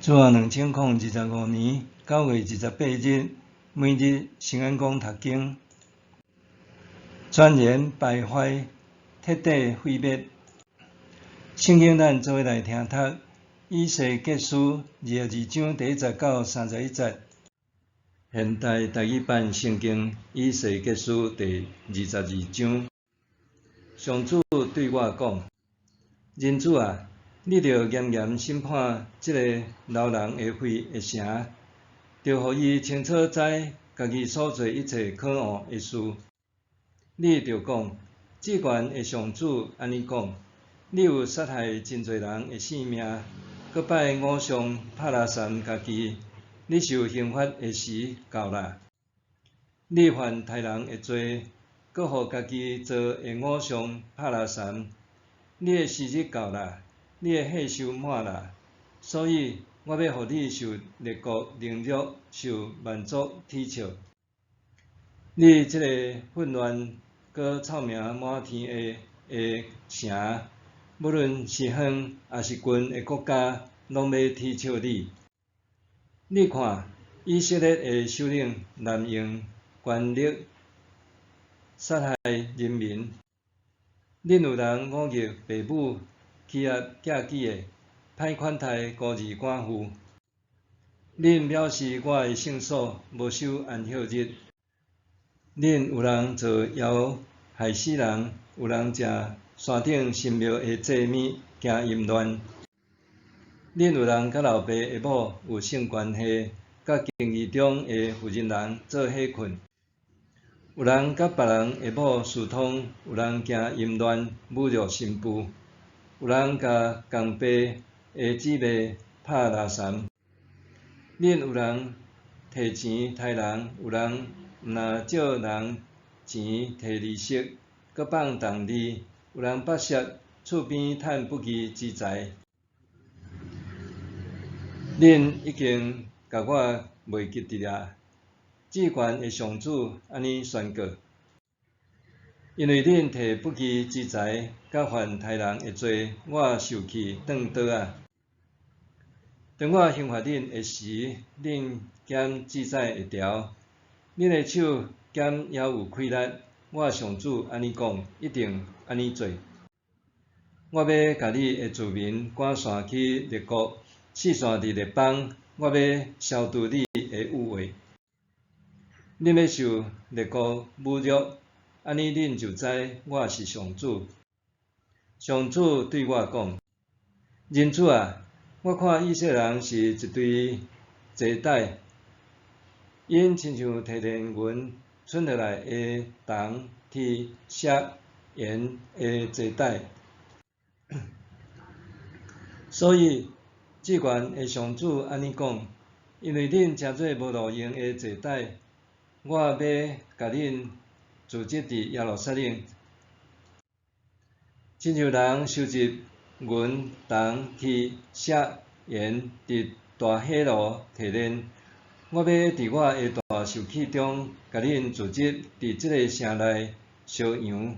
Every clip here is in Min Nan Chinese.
主後2025年9月28日，每日聖言講讀經，全然敗壞，徹底毀滅。聖經咱做伙來聽讀，以西結書22章第1節到31節。現代台語版聖經以西結書第22章，上主對我講：人子啊！你著嚴嚴審判這個流人的血的城，著予伊清楚知家己所做一切可惡的事。你著講，至懸的上主按呢講：你有殺害真濟人的性命，閣拜偶像帕拉三家己，你受刑罰的時到啦。你犯刣人的罪，閣予家己做的偶像帕拉三，你的時日到啦。你的歲壽滿啦，所以我欲予你受列國凌辱，受萬族恥笑。你這個混亂閣臭名滿天下的城，無論是遠抑是近的國家，攏欲恥笑你。你看，以色列的首領濫用權力，殺害人民。恁有人忤逆爸母，欺壓寄居的，歹款待孤兒寡婦。恁藐視我的聖所，無守安息日。恁有人造謠害死人，有人食山頂神廟的祭物，行淫亂。恁有人佮老爸的某有性關係，佮更衣中的婦人人做伙睏。有人佮別人的某私通，有人行淫亂，侮辱新婦。有人共仝爸的姊妹拍拉三。恁有人提錢刣人，有人毋但借人錢提利息，閣放重利，有人剝削厝邊趁不義之財。恁已經共我袂記得啊！至懸的上主按呢宣告：因為恁提不義之財，佮犯刣人的罪，我受氣斷刀仔。當我刑罰恁的時，恁減凊彩會牢，恁的手減猶有氣力。我上主按呢講，一定按呢做。我欲共你的子民趕散去列國，四散佇列邦。我欲消除你的污穢，恁欲受列國侮辱。按呢，恁就知我是上主。上主對我講：人子啊，我看以色列人是一堆齊帶，𪜶親像提煉銀伸落來的銅、鐵、錫、鉛的齊帶。所以，至懸的上主按呢講：因為恁成做無路用的齊帶，我欲共恁聚集佇耶路撒冷，親像人收集銀、銅、鐵、錫、鉛佇大火爐提煉。我欲佇我的大受氣中，共恁聚集佇這个城內燒揚。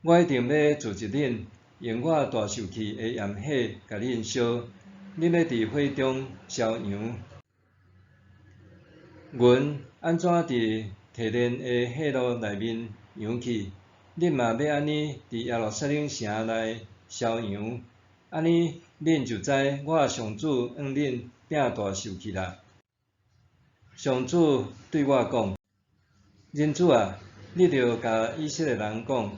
我一定欲聚集恁，用我大受氣的炎火共恁燒，恁欲佇火中燒揚。銀按怎佇提煉的火爐內面揚去，恁嘛欲按呢佇耶路撒冷城內燒揚，按呢恁就知我上主向恁摒大受氣啦。上主對我講：人子啊，你著共以色列人講，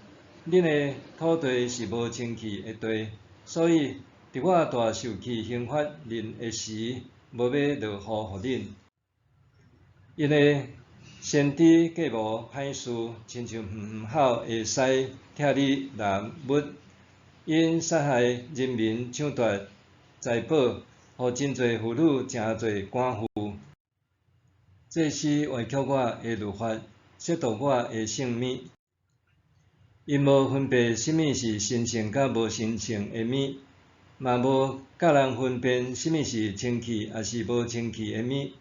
恁的土地是無清氣的地，所以佇我大受氣刑罰恁的時，無欲落雨予恁。𪜶的先知計謀歹事，親像遠遠吼的獅拆你獵物，𪜶殺害人民，搶奪財寶，予真濟婦女成做寡婦。祭司歪曲我的律法，褻瀆我的聖物。𪜶無分別啥物是神聖佮無神聖的物，嘛無教人分辨啥物是清氣抑是無清氣的物，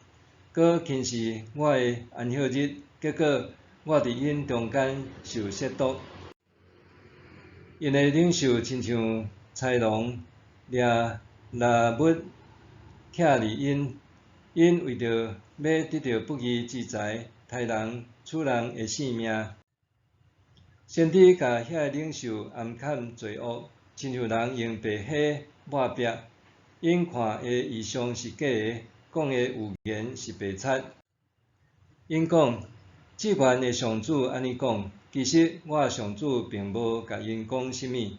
閣輕視我的安息日，結果我佇𪜶中間受褻瀆。𪜶的領袖親像豺狼掠獵物，拆離𪜶，𪜶為著欲得著不義之財，刣人取人的性命。先知共遐个領袖暗崁罪惡，親像人用白火抹壁。𪜶看的異象是假的，講的預言是白賊。𪜶講，至懸的上主按呢講，其實我上主並無共𪜶講啥物。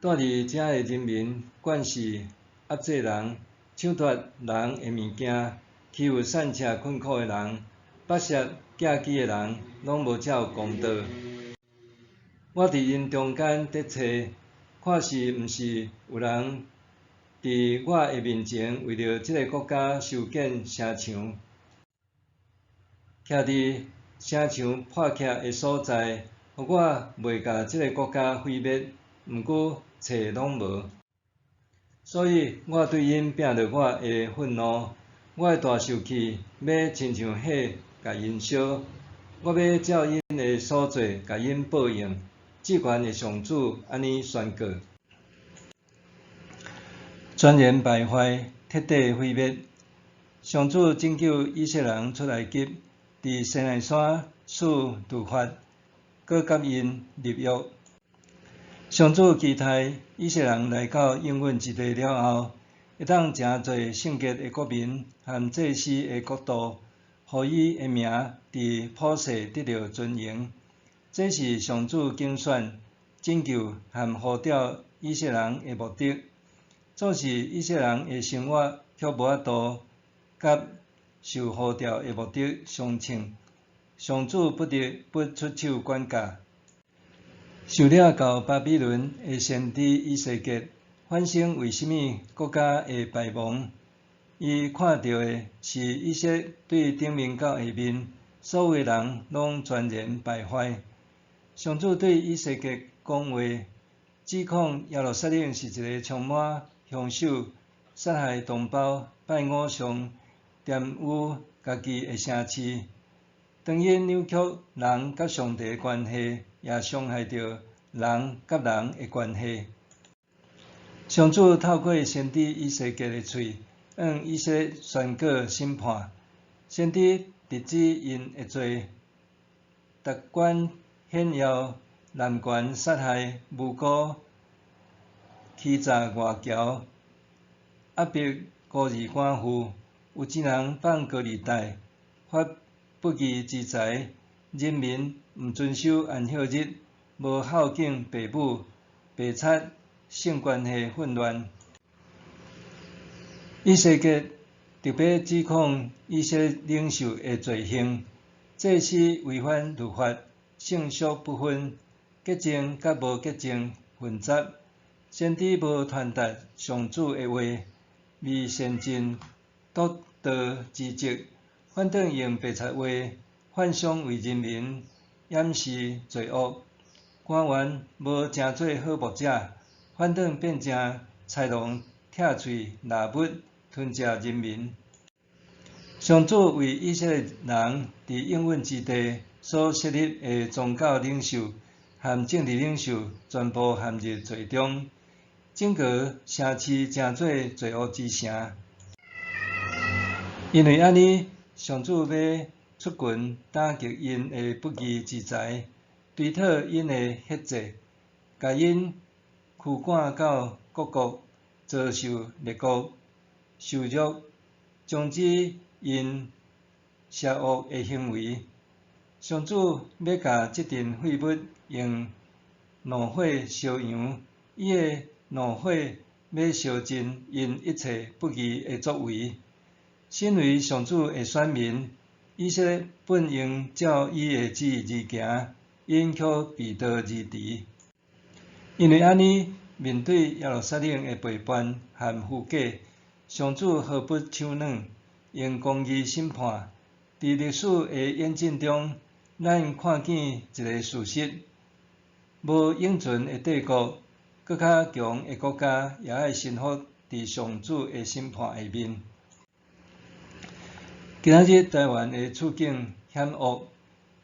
住佇遮的人民慣勢壓制人，搶奪人的物件，欺負散赤困苦的人，剝削寄居的人，攏無照公道。我佇𪜶中間咧揣，看是毋是有人佇我的面前為著這个國家修建城牆，徛佇城牆破徛的所在，予我袂共這个國家毀滅，毋過揣攏無。所以我對𪜶摒落我的憤怒，我的大受氣欲親像火共𪜶燒，我欲照𪜶的所做共𪜶報應。至懸的上主按呢宣告：全然敗壞，徹底毀滅。上主拯救以色列人出埃及，佇西奈山賜律法，閣佮𪜶立約。上主期待以色列人來到應允之地了後，會當成做聖潔的國民和祭司的國度，予伊的名佇普世得著尊榮。這是上主揀選、拯救和呼召以色列人的目的。總是以色列人的生活卻無法度佮受呼召的目的相稱，上主不得不出手管教。受掠到巴比倫的先知以西結反省為啥物國家會敗亡。伊看著的是以色列對頂面到下面，所有的人攏全然敗壞。上主對以西結講話，指控耶路撒冷是一个充滿兇手、殺害同胞、拜偶像、玷污家己的城市。當𪜶扭曲人佮上帝的關係，也傷害著人佮人的關係。上主透過先知以西結的喙，向以色列宣告審判。先知直指𪜶的罪，奪權顯耀、濫權殺害無辜、欺詐外僑、壓迫孤兒寡婦、有錢人放高利貸、發不義之財，人民毋遵守安息日，無孝敬父母、白賊、性關係混亂。以西結特別指控以色列領袖的罪行，祭司違反律法，聖俗不分，潔淨佮無潔淨混雜，先知無傳達上主的話，未善盡督導之職，反轉用白賊話，反相為人民掩飾罪惡。官員無成做好牧者，反轉變成豺狼拆喙獵物，吞食人民。上主為以色列人佇應允之地所設立的宗教領袖和政治領袖，全部陷入罪中，整个城市成做罪惡之城。因為按呢，上主欲出拳打擊𪜶的不義之財，追討𪜶的血債，共𪜶驅趕到各國，遭受列國羞辱，終止𪜶邪惡的行為。上主欲共這陣廢物用怒火燒揚，伊的怒火欲燒盡𪜶一切不義的作為。身為上主的選民，以色列本應照伊的旨意而行，𪜶卻背道而馳。因為按呢，面對耶路撒冷的背叛和虛假，上主毫不手軟，用公義審判。佇歷史的演進中，咱看見一个事實：無永存的帝國，閣較強的國家，也愛臣服佇上主的審判下面。今仔日台灣的處境險惡，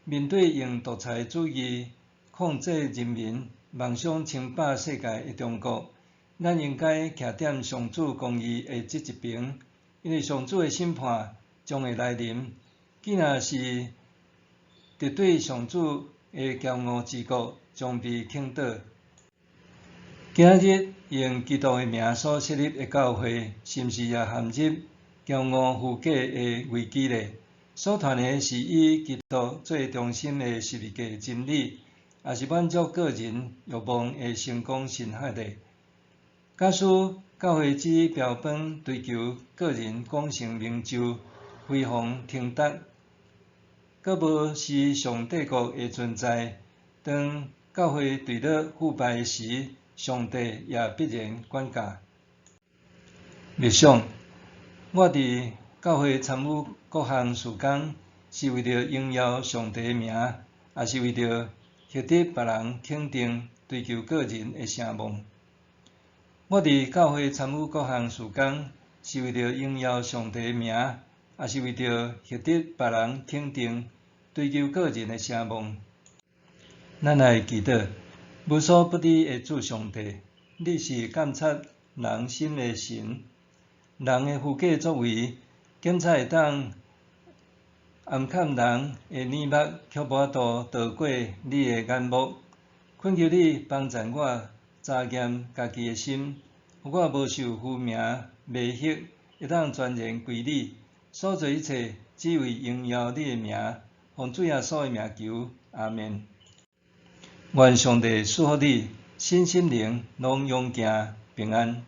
面對用獨裁主義控制人民、妄想稱霸世界的中國，咱應該徛踮上主公義的這一爿，因為上主的審判將會來臨。既若是敵對上主的驕傲之國，將被傾倒。今仔日用基督的名所設立的教會，是毋是也陷入驕傲虛假的危機咧？所傳的是以基督做中心的十字架真理，抑是滿足個人欲望的成功神學咧？假使教會只標榜追求個人功成名就、飛黃騰達，閣無視上帝國的存在，當教會墜落腐敗時，上帝也必然管教。默想，我佇教會參與各項事工，是為著榮耀上帝的名，抑是為著獲得別人肯定、追求個人的聲望？我佇教會參與各項事工，是為著榮耀上帝的名，抑是為著獲得別人肯定、追求個人的聲望？咱來祈禱，無所不知的主上帝，你是監察人心的神，人的虛假作為，檢察會當掩蓋人的耳目，卻無法度逃過你的眼目。懇求你幫贊我查驗家己的心，予我無受虛名迷惑，會當全然歸你，所做一切只為榮耀你的名，奉主耶穌的名求，阿們。願上帝賜福你，身心靈攏勇健平安。